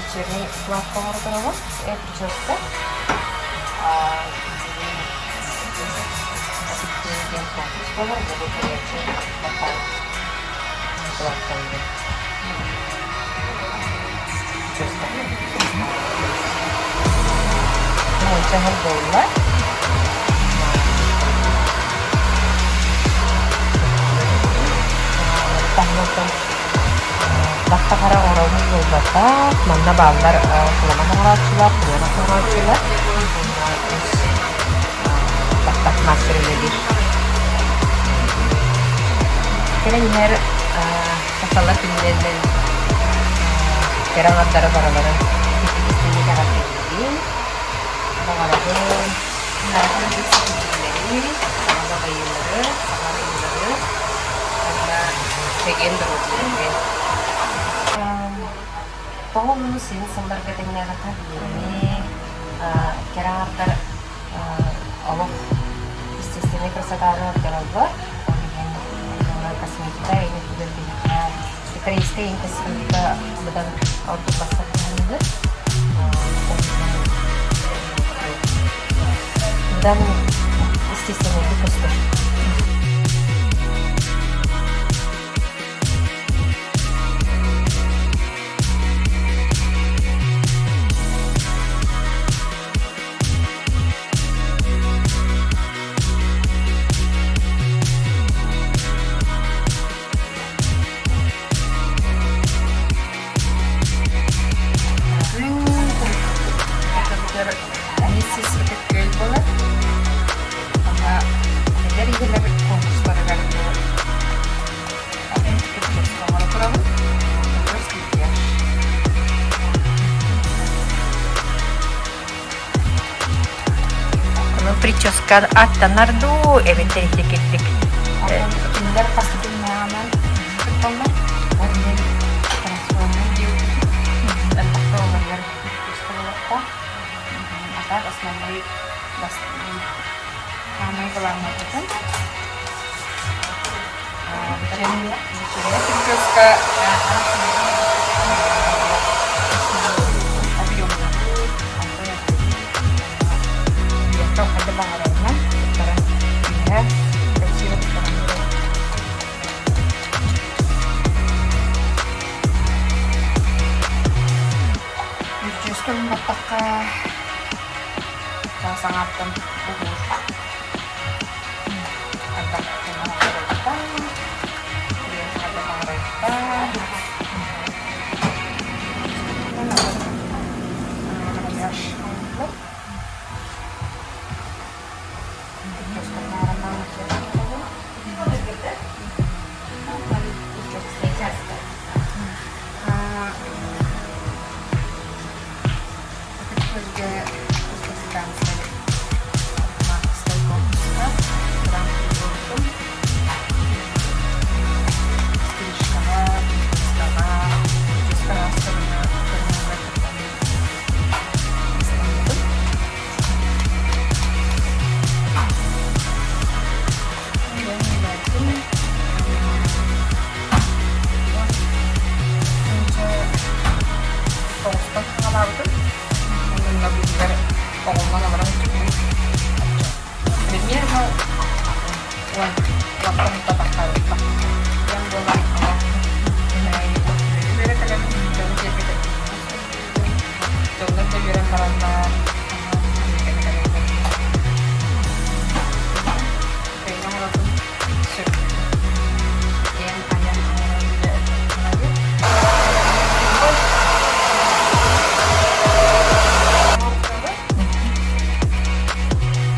Вечерний укладка оҥорторобун, прическа. Диэн конкурс буолар, бу көрөөччү укладкалыыр. Прическа. Уонча сыл буолла. Таһынан Баттах эрэ оҥоробун буолбатах, манна бааллар кыламан оҥорооччулар, кылыанах оҥорооччулар уонна үс баттах мастер үлэлиир. Кэлэн иһэр сахалар күннэринэн кэрэ аҥардары барыларын ититик эҕэрдэлиибин. Баҕарабын ситиһиилэри, саҥа дабайыылары, саҥа арыйыылары уонна чэгиэн доруобуйаны. Тоҕо ону син сылларга тэҥнээтэххэ билиҥҥи кэрэ аҥардар олох естественнай красотаны ордороллор. Ол иһин косметика эйгэ өттүгэр биһиэхэ корейскай косметика быдан ордук бастакы. Быдан естественнайдык көстөр. Миссис Ытык-Күөл буолар. Онно эдэр ийэлэр конкурстарыгар атын прическа оҥоро турабын. Макияж. Ону прическа аттанар дуу, эбэтэр итикирдик Кинилэр хас да күннээҕинэн кытталлар. Ол иһин трансформер диэбиппит. Элбэхтэ уларыйар прическа буолуохтаах. А так основной саамай главнайбытын вечерняя прическа объемная. Онтон хайда баҕарарынан туттаран үөһэ красиво туттаран Бүрдьүөскэ ылыннардахха чаас аҥаартан уһуур. Ардах Ытык-Күөлгэ республиканскай парикмахерскай корпуска гран-при буолбутум. Стрижкаҕа, прическаҕа, прическа араас көрүҥэ көрүҥүгэр кыттан астыммытым. Үлэлээбитим. Тоҕустан саҕалаабытым. Онно быыһыгар оҕолонон олорон сылдьыбытым. Примерно уон уонтан тахсаабыппын. Диэн буолан олох үөрэ кэлэммин дьону киэргэтэрбин дьоннор да үөрэн бараннар Кыайан оҥорорбун сөбүлүүбүн. Бэйэм айан оҥорор үлэ элбэх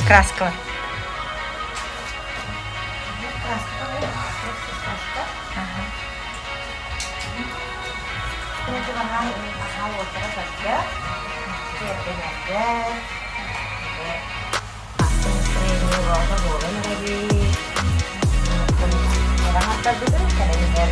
Краскала. Настроение буолан эрэбит. Кэлэн иһэр.